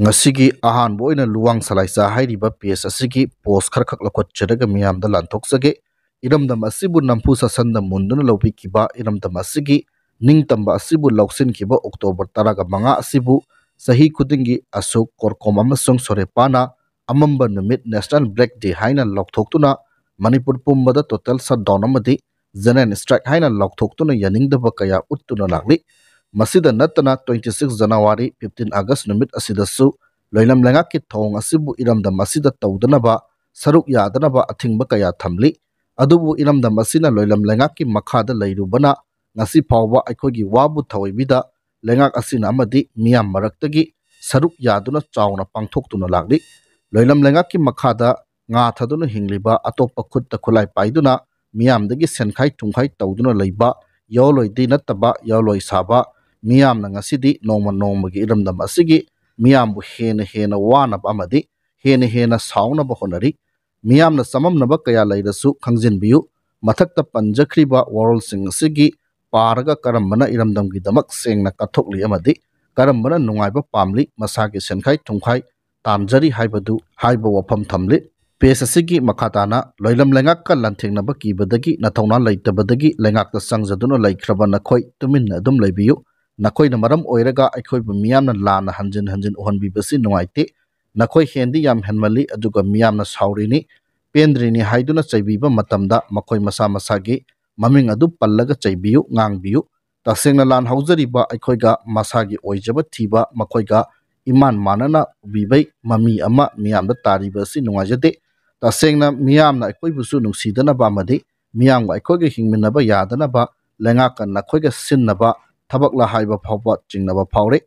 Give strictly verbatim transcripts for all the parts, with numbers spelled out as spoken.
ꯉꯁꯤꯒꯤ ꯑꯍꯥꯟꯕ ꯑꯣꯏꯅ ꯂꯨꯋꯥꯡ ꯁꯂꯥꯏꯆꯥ ꯍꯥꯏꯔꯤꯕ ꯄꯦꯖ ꯑꯁꯤꯒꯤ ꯄꯣꯁ ꯈꯔꯈꯛ ꯂꯧꯈꯠꯆꯔꯒ ꯃꯤꯌꯥꯝꯗ ꯂꯥꯟꯊꯣꯛꯆꯒꯦ꯫ ꯏꯔꯝꯗꯝ ꯑꯁꯤꯕꯨ ꯅꯝꯐꯨ ꯁꯥꯁꯟꯗ ꯃꯨꯟꯗꯨꯅ ꯂꯧꯕꯤꯈꯤꯕ ꯏꯔꯝꯗꯝ ꯑꯁꯤꯒꯤ ꯅꯤꯡꯇꯝꯕ ꯑꯁꯤꯕꯨ ꯂꯧꯁꯤꯟꯈꯤꯕ ꯑꯣꯛꯇꯣꯕꯔ ꯇꯔꯥꯒ ꯃꯉꯥ ꯑꯁꯤꯕꯨ ꯆꯍꯤ ꯈꯨꯗꯤꯡꯒꯤ ꯑꯁꯨꯛ ꯀꯣꯔꯀꯣꯝ ꯑꯃꯁꯨꯡ ꯁꯣꯔꯦꯄꯥꯅ ꯑꯃꯝꯕ ꯅꯨꯃꯤꯠ, National Black Day ꯍꯥꯏꯅ ꯂꯥꯎꯊꯣꯛꯇꯨꯅ ꯃꯅꯤꯄꯨꯔ ꯄꯨꯝꯕꯗ total shutdown ꯑꯃꯗꯤ general strike ꯍꯥꯏꯅ ꯂꯥꯎꯊꯣꯛꯇꯨꯅ ꯌꯥꯅꯤꯡꯗꯕ ꯀꯌꯥ ꯎꯠꯇꯨꯅ ꯂꯥꯛꯂꯤ꯫ ꯃꯁꯤꯗ ꯅꯠꯇꯅ twenty six January, fifteen August ꯅꯨꯃꯤꯠ ꯑꯁꯤꯗꯁꯨ ꯂꯣꯏꯂꯝ ꯂꯩꯉꯥꯛꯀꯤ ꯊꯧꯑꯣꯡ ꯑꯁꯤꯕꯨ ꯏꯔꯝꯗꯝ ꯑꯁꯤꯗ ꯇꯧꯗꯅꯕ, ꯁꯔꯨꯛ ꯌꯥꯗꯅꯕ ꯑꯊꯤꯡꯕ ꯀꯌꯥ ꯊꯝꯂꯤ꯫ ꯑꯗꯨꯕꯨ ꯏꯔꯝꯗꯝ ꯑꯁꯤꯅ ꯂꯣꯏꯂꯝ ꯂꯩꯉꯥꯛꯀꯤ ꯃꯈꯥꯗ ꯂꯩꯔꯨꯕꯅ ꯉꯁꯤ ꯐꯥꯎꯕ ꯑꯩꯈꯣꯏꯒꯤ ꯋꯥꯕꯨ ꯊꯑꯣꯏꯕꯤꯗ ꯂꯩꯉꯥꯛ ꯑꯁꯤꯅ ꯑꯃꯗꯤ ꯃꯤꯌꯥꯝ ꯃꯔꯛꯇꯒꯤ ꯁꯔꯨꯛ ꯌꯥꯗꯨꯅ ꯆꯥꯎꯅ ꯄꯥꯡꯊꯣꯛꯇꯨꯅ ꯂꯥꯛꯂꯤ꯫ ꯂꯣꯏꯂꯝ ꯂꯩꯉꯥꯛꯀꯤ ꯃꯈꯥꯗ ꯉꯥ ꯊꯥꯗꯨꯅ ꯍꯤꯡꯂꯤꯕ, ꯑꯇꯣꯞꯄ ꯈꯨꯠꯇ ꯈꯨꯠꯂꯥꯏ ꯄꯥꯏꯗꯨꯅ ꯃꯤꯌꯥꯝꯗꯒꯤ ꯁꯦꯟꯈꯥꯏ ꯊꯨꯝꯈꯥꯏ ꯇꯧꯗꯨꯅ ꯂꯩꯕ, ꯌꯥꯑꯣꯟꯂꯣꯏꯗꯤ ꯅꯠꯇꯕ ꯌꯥꯑꯣꯟꯂꯣꯏ ꯁꯥꯕ ꯃꯤꯌꯥꯝꯅ ꯉꯁꯤꯗꯤ ꯅꯣꯡꯃ ꯅꯣꯡꯃꯒꯤ ꯏꯔꯝꯗꯝ ꯑꯁꯤꯒꯤ ꯃꯤꯌꯥꯝꯕꯨ ꯍꯦꯟꯅ ꯍꯦꯟꯅ ꯋꯥꯅꯕ ꯑꯃꯗꯤ ꯍꯦꯟꯅ ꯍꯦꯟꯅ ꯁꯥꯎꯅꯕ ꯍꯣꯠꯅꯔꯤ꯫ ꯃꯤꯌꯥꯝꯅ ꯆꯃꯝꯅꯕ ꯀꯌꯥ ꯂꯩꯔꯁꯨ ꯈꯪꯖꯤꯟꯕꯤꯌꯨ, ꯃꯊꯛꯇ ꯄꯟꯖꯈ꯭ꯔꯤꯕ ꯋꯥꯔꯣꯜꯁꯤꯡ ꯑꯁꯤꯒꯤ ꯄꯥꯔꯒ ꯀꯔꯝꯕꯅ ꯏꯔꯝꯗꯝꯒꯤꯗꯃꯛ ꯁꯦꯡꯅ ꯀꯠꯊꯣꯛꯂꯤ ꯑꯃꯗꯤ ꯀꯔꯝꯕꯅ ꯅꯨꯡꯉꯥꯏꯕ ꯄꯥꯝꯂꯤ, ꯃꯁꯥꯒꯤ ꯁꯦꯟꯈꯥꯏ ꯊꯨꯝꯈꯥꯏ ꯇꯥꯟꯖꯔꯤ ꯍꯥꯏꯕꯗꯨ ꯍꯥꯏꯕ ꯋꯥꯐꯝ ꯊꯝꯂꯤ꯫ ꯄꯦꯖ ꯑꯁꯤꯒꯤ ꯃꯈꯥ ꯇꯥꯅ, ꯂꯣꯏꯂꯝ ꯂꯩꯉꯥꯛꯀ ꯂꯥꯟꯊꯦꯡꯅꯕ ꯀꯤꯕꯗꯒꯤ, ꯅꯊꯧꯅꯥ ꯂꯩꯇꯕꯗꯒꯤ ꯂꯩꯉꯥꯛꯇ ꯆꯪꯖꯗꯨꯅ ꯂꯩꯈ꯭ꯔꯕ ꯅꯈꯣꯏ ꯇꯨꯃꯤꯟꯅ ꯑꯗꯨꯝ ꯂꯩꯕꯤꯌꯨ꯫ ꯅꯈꯣꯏꯅ ꯃꯔꯝ ꯑꯣꯏꯔꯒ ꯑꯩꯈꯣꯏꯕꯨ ꯃꯤꯌꯥꯝꯅ ꯂꯥꯟꯅ ꯍꯟꯖꯤꯟ ꯍꯟꯖꯤꯟ ꯎꯍꯟꯕꯤꯕꯁꯤ ꯅꯨꯡꯉꯥꯏꯇꯦ꯫ ꯅꯈꯣꯏ ꯍꯦꯟꯗꯤ ꯌꯥꯝ ꯍꯦꯟꯃꯜꯂꯤ, ꯑꯗꯨꯒ ꯃꯤꯌꯥꯝꯅ ꯁꯥꯎꯔꯤꯅꯤ, ꯄꯦꯟꯗ꯭ꯔꯤꯅꯤ ꯍꯥꯏꯗꯨꯅ ꯆꯩꯕꯤꯕ ꯃꯇꯝꯗ ꯃꯈꯣꯏ ꯃꯁꯥ ꯃꯁꯥꯒꯤ ꯃꯃꯤꯡ ꯑꯗꯨ ꯄꯜꯂꯒ ꯆꯩꯕꯤꯌꯨ, ꯉꯥꯡꯕꯤꯌꯨ꯫ ꯇꯁꯦꯡꯅ ꯂꯥꯟ ꯍꯧꯖꯔꯤꯕ ꯑꯩꯈꯣꯏꯒ ꯃꯁꯥꯒꯤ ꯑꯣꯏꯖꯕ ꯊꯤꯕ ꯃꯈꯣꯏꯒ ꯏꯃꯥꯟ ꯃꯥꯟꯅꯅ ꯎꯕꯤꯕꯩ ꯃꯃꯤ ꯑꯃ ꯃꯤꯌꯥꯝꯗ ꯇꯥꯔꯤꯕ ꯑꯁꯤ ꯅꯨꯡꯉꯥꯏꯖꯗꯦ꯫ ꯇꯁꯦꯡꯅ ꯃꯤꯌꯥꯝꯅ ꯑꯩꯈꯣꯏꯕꯨꯁꯨ ꯅꯨꯡꯁꯤꯗꯅꯕ ꯑꯃꯗꯤ ꯃꯤꯌꯥꯝꯒ ꯑꯩꯈꯣꯏꯒ ꯍꯤꯡꯃꯤꯟꯅꯕ ꯌꯥꯗꯅꯕ ꯂꯩꯉꯥꯛꯀ ꯅꯈꯣꯏꯒ ꯁꯤꯟꯅꯕ ꯊꯕꯛꯂ ꯍꯥꯏꯕ ꯐꯥꯎꯕ ꯆꯤꯡꯅꯕ ꯐꯥꯎꯔꯦ꯫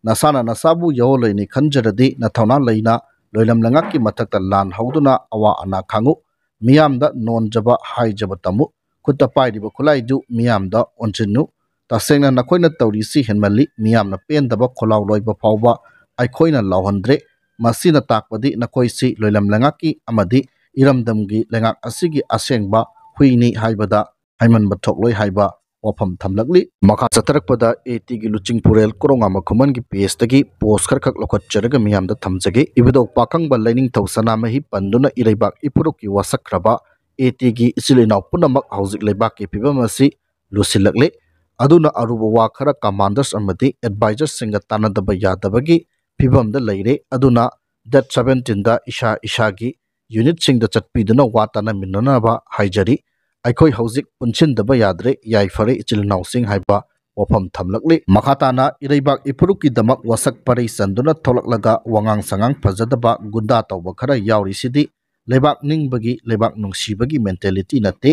ꯅꯁꯥꯅ ꯅꯁꯥꯕꯨ ꯌꯥꯑꯣꯟꯂꯣꯏꯅꯤ ꯈꯟꯖꯔꯗꯤ ꯅꯊꯧꯅꯥ ꯂꯩꯅ ꯂꯣꯏꯂꯝ ꯂꯩꯉꯥꯛꯀꯤ ꯃꯊꯛꯇ ꯂꯥꯟ ꯍꯧꯗꯨꯅ ꯑꯋꯥ ꯑꯅꯥ ꯈꯥꯡꯉꯨ꯫ ꯃꯤꯌꯥꯝꯗ ꯅꯣꯟꯖꯕ ꯍꯥꯏꯖꯕ ꯇꯝꯃꯨ꯫ ꯈꯨꯠꯇ ꯄꯥꯏꯔꯤꯕ ꯈꯨꯠꯂꯥꯏꯗꯨ ꯃꯤꯌꯥꯝꯗ ꯑꯣꯟꯁꯤꯟꯅꯨ꯫ ꯇꯁꯦꯡꯅ ꯅꯈꯣꯏꯅ ꯇꯧꯔꯤꯁꯤ ꯍꯦꯟꯃꯜꯂꯤ꯫ ꯃꯤꯌꯥꯝꯅ ꯄꯦꯟꯗꯕ ꯈꯣꯜꯂꯥꯎ ꯂꯣꯏꯕ ꯐꯥꯎꯕ ꯑꯩꯈꯣꯏꯅ ꯂꯥꯎꯍꯟꯗ꯭ꯔꯦ꯫ ꯃꯁꯤꯅ ꯇꯥꯛꯄꯗꯤ ꯅꯈꯣꯏꯁꯤ ꯂꯣꯏꯂꯝ ꯂꯩꯉꯥꯛꯀꯤ ꯑꯃꯗꯤ ꯏꯔꯝꯗꯝꯒꯤ ꯂꯩꯉꯥꯛ ꯑꯁꯤꯒꯤ ꯑꯁꯦꯡꯕ ꯍꯨꯏꯅꯤ ꯍꯥꯏꯕꯗ ꯍꯥꯏꯃꯟꯕ ꯊꯣꯛꯂꯣꯏ ꯍꯥꯏꯕ ꯋꯥꯐꯝ ꯊꯝꯂꯛꯂꯤ꯫ ꯃꯈꯥ ꯆꯠꯊꯔꯛꯄꯗ ꯑꯦ ꯇꯤꯒꯤ ꯂꯨꯆꯤꯡꯄꯨꯔꯦꯜ ꯀꯣꯔꯣꯉꯥ ꯃꯈꯨꯃꯟꯒꯤ ꯄꯦꯖꯇꯒꯤ ꯄꯣꯁ ꯈꯔꯈꯛ ꯂꯧꯈꯠꯆꯔꯒ ꯃꯤꯌꯥꯝꯗ ꯊꯝꯖꯒꯦ꯫ ꯏꯕꯨꯙꯧ ꯄꯥꯈꯪꯕ ꯂꯩꯅꯤꯡꯊꯧ ꯁꯅꯥꯃꯍꯤ ꯄꯟꯗꯨꯅ ꯏꯔꯩꯕꯥꯛ ꯏꯐꯨꯔꯨꯞꯀꯤ ꯋꯥꯁꯛꯈ꯭ꯔꯕ ꯑꯦ ꯇꯤꯒꯤ ꯏꯆꯤꯜ ꯏꯅꯥꯎ ꯄꯨꯝꯅꯃꯛ ꯍꯧꯖꯤꯛ ꯂꯩꯕꯥꯛꯀꯤ ꯐꯤꯕꯝ ꯑꯁꯤ ꯂꯨꯁꯤꯜꯂꯛꯂꯦ꯫ ꯑꯗꯨꯅ ꯑꯔꯨꯕ ꯋꯥ ꯈꯔ ꯀꯃꯥꯟꯗꯔꯁ ꯑꯃꯗꯤ ꯑꯦꯗꯚꯥꯏꯖꯔꯁꯤꯡꯒ ꯇꯥꯟꯅꯗꯕ ꯌꯥꯗꯕꯒꯤ ꯐꯤꯕꯝꯗ ꯂꯩꯔꯦ꯫ ꯑꯗꯨꯅ ꯗꯦꯠ ꯁꯕꯦꯟꯇꯤꯟꯗ ꯏꯁꯥ ꯏꯁꯥꯒꯤ ꯌꯨꯅꯤꯠꯁꯤꯡꯗ ꯆꯠꯄꯤꯗꯨꯅ ꯋꯥ ꯇꯥꯅꯃꯤꯟꯅꯅꯕ ꯍꯥꯏꯖꯔꯤ꯫ ꯑꯩꯈꯣꯏ ꯍꯧꯖꯤꯛ ꯄꯨꯟꯁꯤꯟꯗꯕ ꯌꯥꯗ꯭ꯔꯦ꯫ ꯌꯥꯏꯐꯔꯦ ꯏꯆꯤꯜ ꯏꯅꯥꯎꯁꯤꯡ ꯍꯥꯏꯕ ꯋꯥꯐꯝ ꯊꯝꯂꯛꯂꯤ꯫ ꯃꯈꯥ ꯇꯥꯅ ꯏꯔꯩꯕꯥꯛ ꯏꯐꯨꯔꯨꯞꯀꯤꯗꯃꯛ ꯋꯥꯁꯛ ꯄꯔꯩ ꯆꯟꯗꯨꯅ ꯊꯣꯛꯂꯛꯂꯒ ꯋꯥꯉꯥꯡ ꯁꯉꯥꯡ ꯐꯖꯗꯕ ꯒꯨꯟꯗꯥ ꯇꯧꯕ ꯈꯔ ꯌꯥꯎꯔꯤꯁꯤꯗꯤ ꯂꯩꯕꯥꯛ ꯅꯤꯡꯕꯒꯤ, ꯂꯩꯕꯥꯛ ꯅꯨꯡꯁꯤꯕꯒꯤ ꯃꯦꯟꯇꯦꯂꯤꯇꯤ ꯅꯠꯇꯦ꯫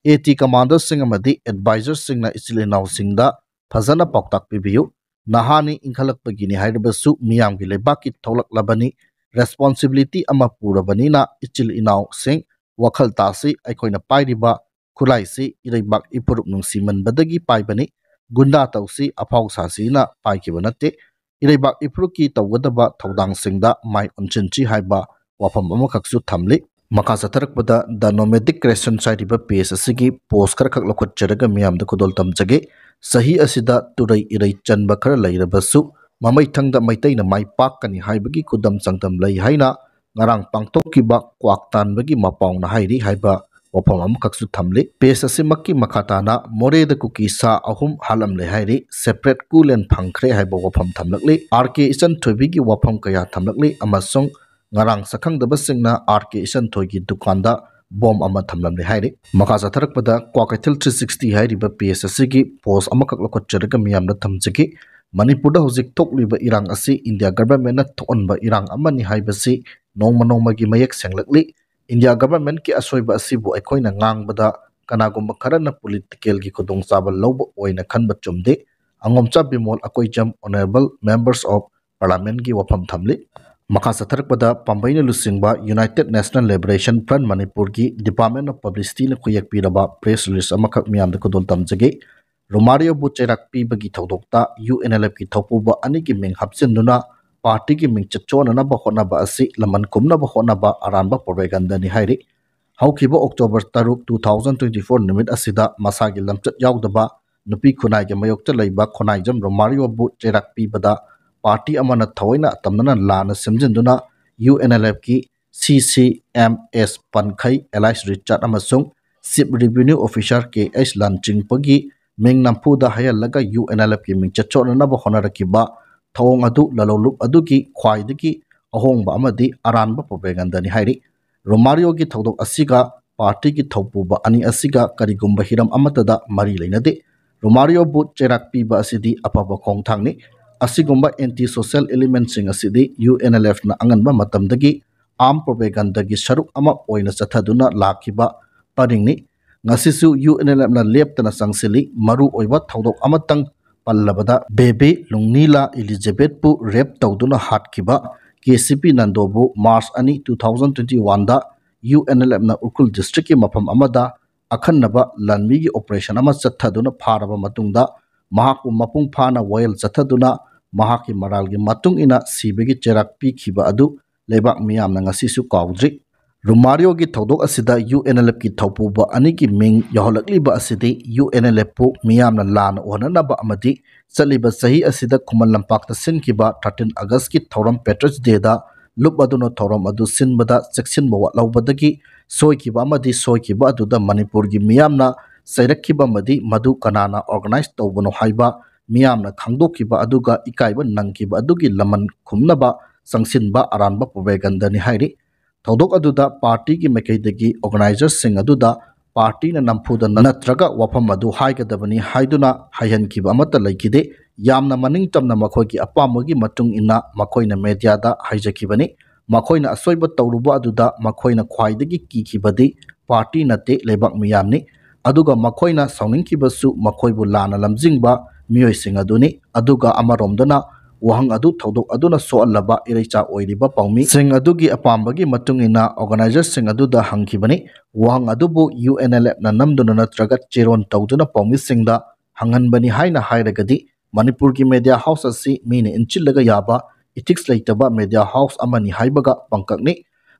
ꯑꯦ ꯇꯤ ꯀꯃꯥꯟꯗꯔꯁꯤꯡ ꯑꯃꯗꯤ ꯑꯦꯗꯚꯥꯏꯖꯔꯁꯤꯡꯅ ꯏꯆꯤꯜ ꯏꯅꯥꯎꯁꯤꯡꯗ ꯐꯖꯅ ꯄꯥꯎꯇꯥꯛ ꯄꯤꯕꯤꯌꯨ꯫ ꯅꯍꯥꯅꯤ, ꯏꯟꯈꯠꯂꯛꯄꯒꯤꯅꯤ ꯍꯥꯏꯔꯕꯁꯨ ꯃꯤꯌꯥꯝꯒꯤ ꯂꯩꯕꯥꯛꯀꯤ ꯊꯣꯛꯂꯛꯂꯕꯅꯤ, ꯔꯦꯁꯄꯣꯟꯁꯤꯕꯤꯂꯤꯇꯤ ꯑꯃ ꯄꯨꯔꯕꯅꯤꯅ ꯏꯆꯤꯜ ꯏꯅꯥꯎꯁꯤꯡ ꯋꯥꯈꯜ ꯇꯥꯁꯤ꯫ ꯑꯩꯈꯣꯏꯅ ꯄꯥꯏꯔꯤꯕ ꯈꯨꯠꯂꯥꯏꯁꯤ ꯏꯔꯩꯕꯥꯛ ꯏꯐꯨꯔꯨꯞ ꯅꯨꯡꯁꯤꯃꯟꯕꯗꯒꯤ ꯄꯥꯏꯕꯅꯤ꯫ ꯒꯨꯟꯗꯥ ꯇꯧꯁꯤ, ꯑꯐꯥꯎ ꯁꯥꯁꯤꯅ ꯄꯥꯏꯈꯤꯕ ꯅꯠꯇꯦ꯫ ꯏꯔꯩꯕꯥꯛ ꯏꯐꯨꯔꯨꯞꯀꯤ ꯇꯧꯒꯗꯕ ꯊꯧꯗꯥꯡꯁꯤꯡꯗ ꯃꯥꯏ ꯑꯣꯟꯁꯤꯟꯁꯤ ꯍꯥꯏꯕ ꯋꯥꯐꯝ ꯑꯃꯈꯛꯁꯨ ꯊꯝꯂꯤ꯫ ꯃꯈꯥ ꯆꯠꯊꯔꯛꯄꯗ The Nomadic Creations ꯍꯥꯏꯔꯤꯕ ꯄꯦꯖ ꯑꯁꯤꯒꯤ ꯄꯣꯁ ꯈꯔꯈꯛ ꯂꯧꯈꯠꯆꯔꯒ ꯃꯤꯌꯥꯝꯗ ꯈꯨꯗꯣꯜ ꯇꯝꯖꯒꯦ꯫ ꯆꯍꯤ ꯑꯁꯤꯗ ꯇꯨꯔꯩ ꯏꯔꯩ ꯆꯟꯕ ꯈꯔ ꯂꯩꯔꯕꯁꯨ ꯃꯃꯩꯊꯪꯗ ꯃꯩꯇꯩꯅ ꯃꯥꯏ ꯄꯥꯛꯀꯅꯤ ꯍꯥꯏꯕꯒꯤ ꯈꯨꯗꯝ ꯆꯥꯡꯗꯝ ꯂꯩ ꯍꯥꯏꯅ ꯉꯔꯥꯡ ꯄꯥꯡꯊꯣꯛꯈꯤꯕ ꯀ꯭ꯋꯥꯛ ꯇꯥꯟꯕꯒꯤ ꯃꯄꯥꯎꯅ ꯍꯥꯏꯔꯤ ꯍꯥꯏꯕ ꯋꯥꯐꯝ ꯑꯃꯈꯛꯁꯨ ꯊꯝꯂꯤ꯫ ꯄꯦꯖ ꯑꯁꯤꯃꯛꯀꯤ ꯃꯈꯥ ꯇꯥꯅ ꯃꯣꯔꯦꯗ ꯀꯨꯀꯤ ꯁꯥ ꯑꯍꯨꯝ ꯍꯥꯠꯂꯝꯂꯦ ꯍꯥꯏꯔꯤ, ꯁꯦꯄꯔꯦꯠ ꯀꯨꯂꯦꯟ ꯐꯪꯈ꯭ꯔꯦ ꯍꯥꯏꯕ ꯋꯥꯐꯝ ꯊꯝꯂꯛꯂꯤ꯫ ꯑꯥꯔ ꯀꯦ ꯏꯆꯟꯊꯣꯏꯕꯤꯒꯤ ꯋꯥꯐꯝ ꯀꯌꯥ ꯊꯝꯂꯛꯂꯤ ꯑꯃꯁꯨꯡ ꯉꯔꯥꯡ ꯁꯛꯈꯪꯗꯕꯁꯤꯡꯅ ꯑꯥꯔ ꯀꯦ ꯏꯆꯟꯊꯣꯏꯒꯤ ꯗꯨꯀꯥꯟꯗ ꯕꯣꯝ ꯑꯃ ꯊꯝꯂꯝꯂꯦ ꯍꯥꯏꯔꯤ꯫ ꯃꯈꯥ ꯆꯠꯊꯔꯛꯄꯗ ꯀ꯭ꯋꯥꯀꯩꯊꯦꯜ ꯊ꯭ꯔꯤ ꯁꯤꯛꯁꯇꯤ ꯍꯥꯏꯔꯤꯕ ꯄꯦꯖ ꯑꯁꯤꯒꯤ ꯄꯣꯁ ꯑꯃꯈꯛ ꯂꯧꯈꯠꯆꯔꯒ ꯃꯤꯌꯥꯝꯗ ꯊꯝꯖꯒꯦ꯫ ꯃꯅꯤꯄꯨꯔꯗ ꯍꯧꯖꯤꯛ ꯊꯣꯛꯂꯤꯕ ꯏꯔꯥꯡ ꯑꯁꯤ ꯏꯟꯗꯤꯌꯥ ꯒꯚꯔꯟꯃꯦꯟꯠꯅ ꯊꯣꯛꯍꯟꯕ ꯏꯔꯥꯡ ꯑꯃꯅꯤ ꯍꯥꯏꯕꯁꯤ ꯅꯣꯡꯃ ꯅꯣꯡꯃꯒꯤ ꯃꯌꯦꯛ ꯁꯦꯡꯂꯛꯂꯤ꯫ ꯏꯟꯗꯤꯌꯥ ꯒꯚꯔꯟꯃꯦꯟꯠꯀꯤ ꯑꯁꯣꯏꯕ ꯑꯁꯤꯕꯨ ꯑꯩꯈꯣꯏꯅ ꯉꯥꯡꯕꯗ ꯀꯅꯥꯒꯨꯝꯕ ꯈꯔꯅ ꯄꯣꯂꯤꯇꯤꯀꯦꯜꯒꯤ ꯈꯨꯗꯣꯡꯆꯥꯕ ꯂꯧꯕ ꯑꯣꯏꯅ ꯈꯟꯕ ꯆꯨꯝꯗꯦ꯫ ꯑꯉꯣꯝꯆꯥ Bimol Akoijam, Honourable Members of Parliamentꯀꯤ ꯋꯥꯐꯝ ꯊꯝꯂꯤ꯫ ꯃꯈꯥ ꯆꯠꯊꯔꯛꯄꯗ ꯄꯥꯝꯕꯩꯅ ꯂꯨꯆꯤꯡꯕ United National Liberation Front ꯃꯅꯤꯄꯨꯔꯒꯤ Department of Publicityꯅ ꯈꯨꯌꯦꯛ ꯄꯤꯔꯕ ꯄ꯭ꯔꯦꯁ ꯔꯤꯂꯤꯖ ꯑꯃꯈꯛ ꯃꯤꯌꯥꯝꯗ ꯈꯨꯗꯣꯜ ꯇꯝꯖꯒꯦ꯫ ꯔꯣꯃꯥꯔꯤꯌꯣꯕꯨ ꯆꯩꯔꯥꯛ ꯄꯤꯕꯒꯤ ꯊꯧꯗꯣꯛꯇ ꯌꯨ ꯑꯦꯟ ꯑꯦꯜ ꯑꯦꯐꯀꯤ ꯊꯧꯄꯨꯕ ꯑꯅꯤꯒꯤ ꯃꯤꯡ ꯍꯥꯞꯆꯤꯟꯗꯨꯅ ꯄꯥꯔꯇꯤꯒꯤ ꯃꯤꯡꯆꯠ ꯆꯣꯟꯅꯅꯕ ꯍꯣꯠꯅꯕ ꯑꯁꯤ ꯂꯃꯟ ꯈꯨꯝꯅꯕ ꯍꯣꯠꯅꯕ ꯑꯔꯥꯟꯕ ꯄ꯭ꯔꯣꯄꯦꯒꯟꯗꯅꯤ ꯍꯥꯏꯔꯤ꯫ ꯍꯧꯈꯤꯕ ꯑꯣꯛꯇꯣꯕꯔ ꯇꯔꯨꯛ, two thousand twenty four ꯅꯨꯃꯤꯠ ꯑꯁꯤꯗ ꯃꯁꯥꯒꯤ ꯂꯝꯆꯠ ꯌꯥꯎꯗꯕ ꯅꯨꯄꯤ ꯈꯨꯟꯅꯥꯏꯒꯤ ꯃꯥꯌꯣꯛꯇ ꯂꯩꯕ ꯈꯣꯅꯥꯏꯖꯝ ꯔꯣꯃꯥꯔꯤꯌꯣꯕꯨ ꯆꯩꯔꯥꯛ ꯄꯤꯕꯗ ꯄꯥꯔꯇꯤ ꯑꯃꯅ ꯊꯑꯣꯏꯅ ꯑꯇꯝꯅꯅ ꯂꯥꯟꯅ ꯁꯦꯝꯖꯤꯟꯗꯨꯅ ꯌꯨ ꯑꯦꯟ ꯑꯦꯜ ꯑꯦꯐꯀꯤ ꯁꯤ ꯁꯤ ꯑꯦꯝ ꯑꯦꯁ ꯄꯟꯈꯩ ꯑꯦꯂꯥꯏꯁ ꯔꯤꯆꯥꯔꯗ ꯑꯃꯁꯨꯡ ꯆꯤꯞ ꯔꯦꯚꯤꯅ꯭ꯌꯨ ꯑꯣꯐꯤꯁꯥꯔ ꯀꯦ ꯑꯩꯆ ꯂꯥꯟꯆꯤꯡꯄꯒꯤ ꯃꯤꯡ ꯅꯝꯐꯨꯗ ꯍꯩꯍꯜꯂꯒ ꯌꯨ ꯑꯦꯟ ꯑꯦꯜ ꯑꯦꯐꯀꯤ ꯃꯤꯡꯆꯠ ꯁꯣꯛꯅꯅꯕ ꯍꯣꯠꯅꯔꯛꯈꯤꯕ ꯊꯧꯑꯣꯡ ꯑꯗꯨ ꯂꯂꯣꯟꯂꯨꯞ ꯑꯗꯨꯒꯤ ꯈ꯭ꯋꯥꯏꯗꯒꯤ ꯑꯍꯣꯡꯕ ꯑꯃꯗꯤ ꯑꯔꯥꯟꯕ ꯄ꯭ꯔꯣꯄꯦꯒꯟꯗꯅꯤ ꯍꯥꯏꯔꯤ꯫ ꯔꯣꯃꯥꯔꯤꯌꯣꯒꯤ ꯊꯧꯗꯣꯛ ꯑꯁꯤꯒ ꯄꯥꯔꯇꯤꯒꯤ ꯊꯧꯄꯨꯕ ꯑꯅꯤ ꯑꯁꯤꯒ ꯀꯔꯤꯒꯨꯝꯕ ꯍꯤꯔꯝ ꯑꯃꯠꯇꯗ ꯃꯔꯤ ꯂꯩꯅꯗꯦ꯫ ꯔꯣꯃꯥꯔꯤꯌꯣꯕꯨ ꯆꯩꯔꯥꯛ ꯄꯤꯕ ꯑꯁꯤꯗꯤ ꯑꯐꯕ ꯈꯣꯡꯊꯥꯡꯅꯤ꯫ ꯑꯁꯤꯒꯨꯝꯕ ꯑꯦꯟꯇꯤ ꯁꯣꯁꯦꯜ ꯏꯂꯤꯃꯦꯟꯁꯤꯡ ꯑꯁꯤꯗꯤ ꯌꯨ ꯑꯦꯟ ꯑꯦꯜ ꯑꯦꯐꯅ ꯑꯉꯟꯕ ꯃꯇꯝꯗꯒꯤ ꯑꯥꯔꯝ ꯄ꯭ꯔꯣꯄꯦꯒꯟꯗꯒꯤ ꯁꯔꯨꯛ ꯑꯃ ꯑꯣꯏꯅ ꯆꯠꯊꯗꯨꯅ ꯂꯥꯛꯈꯤꯕ ꯄꯔꯤꯡꯅꯤ꯫ ꯉꯁꯤꯁꯨ ꯌꯨ ꯑꯦꯟ ꯑꯦꯜ ꯑꯦꯐꯅ ꯂꯦꯞꯇꯅ ꯆꯪꯁꯤꯜꯂꯤ꯫ ꯃꯔꯨ ꯑꯣꯏꯕ ꯊꯧꯗꯣꯛ ꯑꯃꯇꯪ ꯄꯜꯂꯕꯗ, ꯕꯦꯕꯤ ꯂꯨꯡꯅꯤꯂꯥ ꯏꯂꯤꯖꯥꯕꯦꯠꯄꯨ ꯔꯦꯞ ꯇꯧꯗꯨꯅ ꯍꯥꯠꯈꯤꯕ ꯀꯦ ꯁꯤ ꯄꯤ ꯅꯟꯗꯣꯕꯨ ꯃꯥꯔꯆ ꯑꯅꯤ, two thousand twenty one ꯗ ꯌꯨ ꯑꯦꯟ ꯑꯦꯜ ꯑꯦꯐꯅ ꯎꯈ꯭ꯔꯨꯜ ꯗꯤꯁꯇ꯭ꯔꯤꯛꯀꯤ ꯃꯐꯝ ꯑꯃꯗ ꯑꯈꯟꯅꯕ ꯂꯥꯟꯃꯤꯒꯤ ꯑꯣꯄꯔꯦꯁꯟ ꯑꯃ ꯆꯠꯊꯗꯨꯅ ꯐꯥꯔꯕ ꯃꯇꯨꯡꯗ, ꯃꯍꯥꯛꯄꯨ ꯃꯄꯨꯡ ꯐꯥꯅ ꯋꯥꯌꯦꯜ ꯆꯠꯊꯗꯨꯅ ꯃꯍꯥꯛꯀꯤ ꯃꯔꯥꯜꯒꯤ ꯃꯇꯨꯡ ꯏꯟꯅ ꯁꯤꯕꯒꯤ ꯆꯩꯔꯥꯛ ꯄꯤꯈꯤꯕ ꯑꯗꯨ ꯂꯩꯕꯥꯛ ꯃꯤꯌꯥꯝꯅ ꯉꯁꯤꯁꯨ ꯀꯥꯎꯗ꯭ꯔꯤ꯫ ꯔꯣꯃꯥꯔꯤꯌꯣꯒꯤ ꯊꯧꯗꯣꯛ ꯑꯁꯤꯗ ꯌꯨ ꯑꯦꯟ ꯑꯦꯜ ꯑꯦꯐꯀꯤ ꯊꯧꯄꯨꯕ ꯑꯅꯤꯒꯤ ꯃꯤꯡ ꯌꯥꯎꯍꯜꯂꯛꯂꯤꯕ ꯑꯁꯤꯗꯤ ꯌꯨ ꯑꯦꯟ ꯑꯦꯜ ꯑꯦꯐꯄꯨ ꯃꯤꯌꯥꯝꯅ ꯂꯥꯟꯅ ꯎꯍꯟꯅꯅꯕ ꯑꯃꯗꯤ ꯆꯠꯂꯤꯕ ꯆꯍꯤ ꯑꯁꯤꯗ ꯈꯨꯃꯟ ꯂꯝꯄꯥꯛꯇ ꯁꯤꯟꯈꯤꯕ thirteen August ꯀꯤ ꯊꯧꯔꯝ Patriots Day ꯗ ꯂꯨꯞ ꯑꯗꯨꯅ ꯊꯧꯔꯝ ꯑꯗꯨ ꯁꯤꯟꯕꯗ ꯆꯦꯛꯁꯤꯟꯕ ꯋꯥꯠꯍꯧꯕꯗꯒꯤ ꯁꯣꯏꯈꯤꯕ ꯑꯃꯗꯤ ꯁꯣꯏꯈꯤꯕ ꯑꯗꯨꯗ ꯃꯅꯤꯄꯨꯔꯒꯤ ꯃꯤꯌꯥꯝꯅ ꯆꯩꯔꯛꯈꯤꯕ ꯑꯃꯗꯤ ꯃꯗꯨ ꯀꯅꯥꯅ organize ꯇꯧꯕꯅꯣ ꯍꯥꯏꯕ ꯃꯤꯌꯥꯝꯅ ꯈꯪꯗꯣꯛꯈꯤꯕ ꯑꯗꯨꯒ ꯏꯀꯥꯏꯕ ꯅꯪꯈꯤꯕ ꯑꯗꯨꯒꯤ ꯂꯃꯟ ꯈꯨꯝꯅꯕ ꯆꯪꯁꯤꯟꯕ ꯑꯔꯥꯟꯕ ꯄ꯭ꯔꯣꯄꯦꯒꯟꯗꯅꯤ ꯍꯥꯏꯔꯤ꯫ ꯊꯧꯗꯣꯛ ꯑꯗꯨꯗ ꯄꯥꯔꯇꯤꯒꯤ ꯃꯥꯏꯀꯩꯗꯒꯤ organizer ꯁꯤꯡ ꯑꯗꯨꯗ ꯄꯥꯔꯇꯤꯅ ꯅꯝꯐꯨꯗ ꯅꯠꯇ꯭ꯔꯒ ꯋꯥꯐꯝ ꯑꯗꯨ ꯍꯥꯏꯒꯗꯕꯅꯤ ꯍꯥꯏꯗꯨꯅ ꯍꯥꯏꯍꯟꯈꯤꯕ ꯑꯃꯠꯇ ꯂꯩꯈꯤꯗꯦ꯫ ꯌꯥꯝꯅ ꯃꯅꯤꯡ ꯇꯝꯅ ꯃꯈꯣꯏꯒꯤ ꯑꯄꯥꯝꯕꯒꯤ ꯃꯇꯨꯡ ꯏꯟꯅ ꯃꯈꯣꯏꯅ ꯃꯦꯗꯤꯌꯥꯗ ꯍꯥꯏꯖꯈꯤꯕꯅꯤ꯫ ꯃꯈꯣꯏꯅ ꯑꯁꯣꯏꯕ ꯇꯧꯔꯨꯕ ꯑꯗꯨꯗ ꯃꯈꯣꯏꯅ ꯈ꯭ꯋꯥꯏꯗꯒꯤ ꯀꯤꯈꯤꯕꯗꯤ ꯄꯥꯔꯇꯤ ꯅꯠꯇꯦ, ꯂꯩꯕꯥꯛ ꯃꯤꯌꯥꯝꯅꯤ꯫ ꯑꯗꯨꯒ ꯃꯈꯣꯏꯅ ꯁꯥꯎꯅꯤꯡꯈꯤꯕꯁꯨ ꯃꯈꯣꯏꯕꯨ ꯂꯥꯟꯅ ꯂꯝꯖꯤꯡꯕ ꯃꯤꯑꯣꯏꯁꯤꯡ ꯑꯗꯨꯅꯤ꯫ ꯑꯗꯨꯒ ꯑꯃꯔꯣꯝꯗꯅ ꯋꯥꯍꯪ ꯑꯗꯨ ꯊꯧꯗꯣꯛ ꯑꯗꯨꯅ ꯁꯣꯛꯍꯜꯂꯕ ꯏꯔꯩꯆꯥ ꯑꯣꯏꯔꯤꯕ ꯄꯥꯎꯃꯤꯁꯤꯡ ꯑꯗꯨꯒꯤ ꯑꯄꯥꯝꯕꯒꯤ ꯃꯇꯨꯡ ꯏꯟꯅ organizer ꯁꯤꯡ ꯑꯗꯨꯗ ꯍꯪꯈꯤꯕꯅꯤ꯫ ꯋꯥꯍꯪ ꯑꯗꯨꯕꯨ ꯌꯨ ꯑꯦꯟ ꯑꯦꯜ ꯑꯦꯐꯅ ꯅꯝꯗꯨꯅ ꯅꯠꯇ꯭ꯔꯒ ꯆꯦꯔꯣꯟ ꯇꯧꯗꯨꯅ ꯄꯥꯎꯃꯤꯁꯤꯡꯗ ꯍꯪꯍꯟꯕꯅꯤ ꯍꯥꯏꯅ ꯍꯥꯏꯔꯒꯗꯤ ꯃꯅꯤꯄꯨꯔꯒꯤ ꯃꯦꯗꯤꯌꯥ ꯍꯥꯎꯁ ꯑꯁꯤ ꯃꯤꯅ ꯏꯟꯁꯤꯜꯂꯒ ꯌꯥꯕ ethics ꯂꯩꯇꯕ ꯃꯦꯗꯤꯌꯥ ꯍꯥꯎꯁ ꯑꯃꯅꯤ ꯍꯥꯏꯕꯒ ꯄꯪꯀꯛꯅꯤ꯫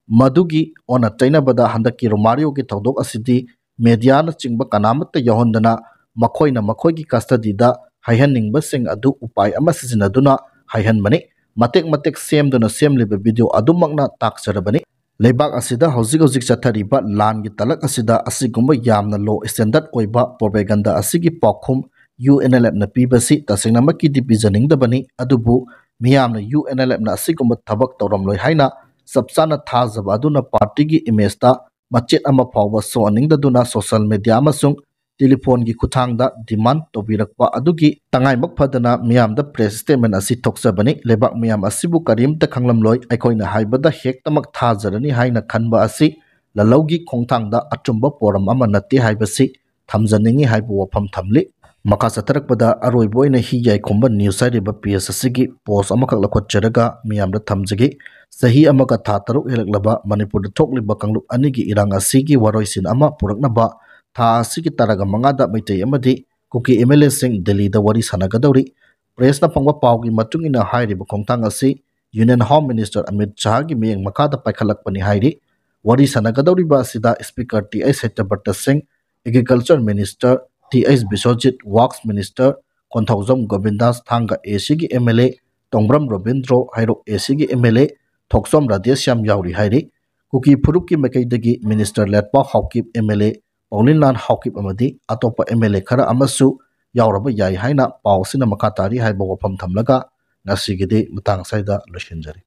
ꯃꯗꯨꯒꯤ ꯑꯣꯟꯅ ꯇꯩꯅꯕꯗ ꯍꯟꯗꯛꯀꯤ ꯔꯣꯃꯥꯔꯤꯌꯣꯒꯤ ꯊꯧꯗꯣꯛ ꯑꯁꯤꯗꯤ ꯃꯦꯗꯤꯌꯥꯅꯆꯤꯡꯕ ꯀꯅꯥꯃꯠꯇ ꯌꯥꯎꯍꯟꯗꯅ ꯃꯈꯣꯏꯅ ꯃꯈꯣꯏꯒꯤ ꯀꯁꯇꯗꯤꯗ ꯍꯥꯏꯍꯟꯅꯤꯡꯕꯁꯤꯡ ꯑꯗꯨ ꯎꯄꯥꯏ ꯑꯃ ꯁꯤꯖꯤꯟꯅꯗꯨꯅ ꯍꯥꯏꯍꯟꯕꯅꯤ꯫ ꯃꯇꯦꯛ ꯃꯇꯦꯛ ꯁꯦꯝꯗꯨꯅ ꯁꯦꯝꯂꯤꯕ ꯚꯤꯗꯤꯑꯣ ꯑꯗꯨꯃꯛꯅ ꯇꯥꯛꯆꯔꯕꯅꯤ꯫ ꯂꯩꯕꯥꯛ ꯑꯁꯤꯗ ꯍꯧꯖꯤꯛ ꯍꯧꯖꯤꯛ ꯆꯠꯊꯔꯤꯕ ꯂꯥꯟꯒꯤ ꯇꯂꯛ ꯑꯁꯤꯗ ꯑꯁꯤꯒꯨꯝꯕ ꯌꯥꯝꯅ ꯂꯣ ꯁ꯭ꯇꯦꯟꯗꯔꯗ ꯑꯣꯏꯕ ꯄ꯭ꯔꯣꯄꯦꯒꯟꯗꯥ ꯑꯁꯤꯒꯤ ꯄꯥꯎꯈꯨꯝ ꯌꯨ ꯑꯦꯟ ꯑꯦꯜ ꯑꯦꯐꯅ ꯄꯤꯕꯁꯤ ꯇꯁꯦꯡꯅꯃꯛꯀꯤꯗꯤ ꯄꯤꯖꯅꯤꯡꯗꯕꯅꯤ, ꯑꯗꯨꯕꯨ ꯃꯤꯌꯥꯝꯅ ꯌꯨ ꯑꯦꯟ ꯑꯦꯜ ꯑꯦꯐꯅ ꯑꯁꯤꯒꯨꯝꯕ ꯊꯕꯛ ꯇꯧꯔꯝꯂꯣꯏ ꯍꯥꯏꯅ ꯆꯞ ꯆꯥꯅ ꯊꯥꯖꯕ ꯑꯗꯨꯅ ꯄꯥꯔꯇꯤꯒꯤ ꯏꯃꯦꯖꯇ ꯃꯆꯦꯠ ꯑꯃ ꯐꯥꯎꯕ ꯁꯣꯛꯍꯟꯅꯤꯡꯗꯗꯨꯅ ꯁꯣꯁꯤꯌꯦꯜ ꯃꯦꯗꯤꯌꯥ ꯑꯃꯁꯨꯡ ꯇꯦꯂꯤꯐꯣꯟꯒꯤ ꯈꯨꯠꯊꯥꯡꯗ ꯗꯤꯃꯥꯟ ꯇꯧꯕꯤꯔꯛꯄ ꯑꯗꯨꯒꯤ ꯇꯉꯥꯏꯃꯛ ꯐꯗꯅ ꯃꯤꯌꯥꯝꯗ ꯄ꯭ꯔꯦꯁ ꯁ꯭ꯇꯦꯠꯃꯦꯟ ꯑꯁꯤ ꯊꯣꯛꯆꯕꯅꯤ꯫ ꯂꯩꯕꯥꯛ ꯃꯤꯌꯥꯝ ꯑꯁꯤꯕꯨ ꯀꯔꯤꯝꯇ ꯈꯪꯂꯝꯂꯣꯏ, ꯑꯩꯈꯣꯏꯅ ꯍꯥꯏꯕꯗ ꯍꯦꯛꯇꯃꯛ ꯊꯥꯖꯔꯅꯤ ꯍꯥꯏꯅ ꯈꯟꯕ ꯑꯁꯤ ꯂꯥꯜꯍꯧꯒꯤ ꯈꯣꯡꯊꯥꯡꯗ ꯑꯆꯨꯝꯕ ꯄꯣꯔꯝ ꯑꯃ ꯅꯠꯇꯦ ꯍꯥꯏꯕꯁꯤ ꯊꯝꯖꯅꯤꯡꯏ ꯍꯥꯏꯕ ꯋꯥꯐꯝ ꯊꯝꯂꯤ꯫ ꯃꯈꯥ ꯆꯠꯊꯔꯛꯄꯗ ꯑꯔꯣꯏꯕ ꯑꯣꯏꯅ ꯍꯤ ꯌꯥꯏꯈꯣꯝꯕ ꯅ꯭ꯌꯨꯁ ꯍꯥꯏꯔꯤꯕ ꯄꯦꯖ ꯑꯁꯤꯒꯤ ꯄꯣꯁ ꯑꯃꯈꯛ ꯂꯧꯈꯠꯆꯔꯒ ꯃꯤꯌꯥꯝꯗ ꯊꯝꯖꯒꯦ꯫ ꯆꯍꯤ ꯑꯃꯒ ꯊꯥ ꯇꯔꯨꯛ ꯍꯦꯜꯂꯛꯂꯕ ꯃꯅꯤꯄꯨꯔꯗ ꯊꯣꯛꯂꯤꯕ ꯀꯥꯡꯂꯨꯞ ꯑꯅꯤꯒꯤ ꯏꯔꯥꯡ ꯑꯁꯤꯒꯤ ꯋꯥꯔꯣꯏꯁꯤꯟ ꯑꯃ ꯄꯨꯔꯛꯅꯕ ꯊꯥ ꯑꯁꯤꯒꯤ ꯇꯔꯥꯒ ꯃꯉꯥꯗ ꯃꯩꯇꯩ ꯑꯃꯗꯤ ꯀꯨꯀꯤ ꯑꯦꯝ ꯑꯦꯜ ꯑꯦꯁꯤꯡ ꯗꯤꯜꯂꯤꯗ ꯋꯥꯔꯤ ꯁꯥꯟꯅꯒꯗꯧꯔꯤ꯫ ꯄ꯭ꯔꯦꯁꯅ ꯐꯪꯕ ꯄꯥꯎꯒꯤ ꯃꯇꯨꯡ ꯏꯟꯅ ꯍꯥꯏꯔꯤꯕ ꯈꯣꯡꯊꯥꯡ ꯑꯁꯤ ꯌꯨꯅꯤꯌꯟ ꯍꯣꯝ ꯃꯤꯅꯤꯁꯇꯔ ꯑꯃꯤꯠ ꯁꯍꯥꯒꯤ ꯃꯤꯠꯌꯦꯡ ꯃꯈꯥꯗ ꯄꯥꯏꯈꯠꯂꯛꯄꯅꯤ ꯍꯥꯏꯔꯤ꯫ ꯋꯥꯔꯤ ꯁꯥꯟꯅꯒꯗꯧꯔꯤꯕ ꯑꯁꯤꯗ speaker T H Satyabrata Singh, agriculture minister T H Biswajit, works minister Konthoujam Govindas, Thanga A ꯁꯤꯒꯤ M L A Tongbram Robindro, Heirok A ꯁꯤꯒꯤ M L A Thokchom Radheshyam ꯌꯥꯎꯔꯤ ꯍꯥꯏꯔꯤ꯫ ꯀꯨꯀꯤ ꯐꯨꯔꯨꯞꯀꯤ ꯃꯥꯏꯀꯩꯗꯒꯤ minister Letpao Haokip, M L A Paolienlal Haokip ꯑꯃꯗꯤ ꯑꯇꯣꯞꯄ ꯑꯦꯝ ꯑꯦꯜ ꯑꯦ ꯈꯔ ꯑꯃꯁꯨ ꯌꯥꯎꯔꯕ ꯌꯥꯏ ꯍꯥꯏꯅ ꯄꯥꯎ ꯑꯁꯤꯅ ꯃꯈꯥ ꯇꯥꯔꯤ ꯍꯥꯏꯕ ꯋꯥꯐꯝ ꯊꯝꯂꯒ ꯉꯁꯤꯒꯤꯗꯤ ꯃꯇꯥꯡ ꯑꯁꯤꯗ ꯂꯣꯏꯁꯤꯟꯖꯔꯤ꯫